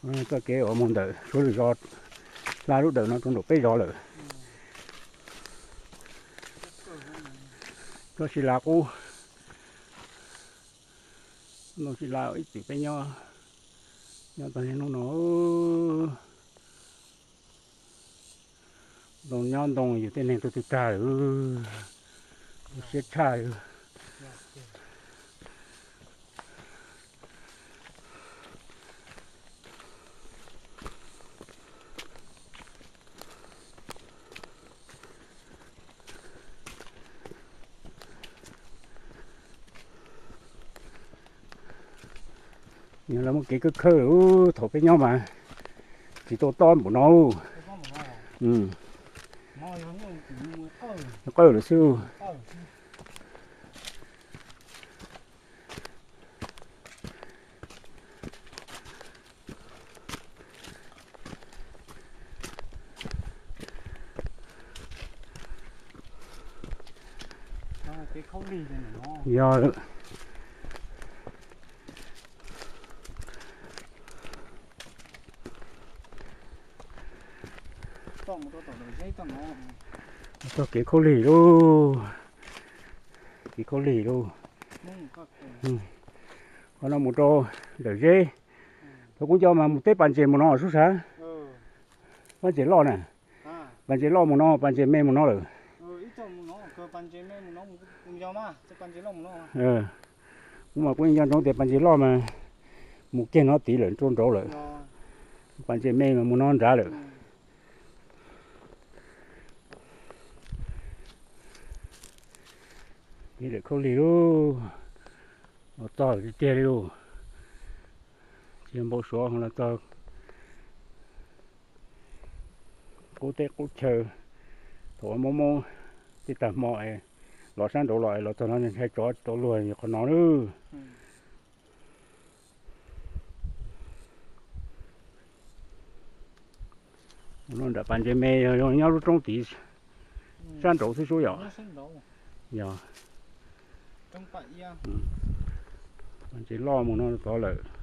Txoj kev uas mus ntawm Suav Lwm Zos hla lub dawm no rau nraum peb zos lawm. Tsob si las qub, ntoo si las ib txwm peb nyob, nyob txog niaj hnub no. Ntoo nyob ntoo yus tej neeg tuaj twg tag lawm, siab tshaj. Lawv muaj kev khawb khawb, thaum peb nyob mas tsis tau tob npaum no. Qawj lawm xwb. Yog, txoj kev khaub lig lauj, kev khaub lig lauj. Qhov no mus rau Dawm Zeb, thaum kuv nco mas mus teb pas ntses mus no sub sav, pas ntses loj na, pas ntses loj mus no, pas ntses me mus no lawm. Kuv mas kuv nco ntsoov tias pas ntses loj mas mus kiag no tid lawm rau nraud lawm, pas ntses me mas mus no nrad lawm. Kev lawm khaub lig lauj, los txog tiag tiag li lauj. Tsis yog npau suav los txog qub teb qub chaw, thaum ub mob mob tej tag hmo es los sab nraud los es los txog no ntshai tsov tsis tau luag qhov no lauj. Nram pas ntses me yog nyob lub roob tid, sab nraud xwb sub yom. Yog, pas ntses loj mus no tod lawm.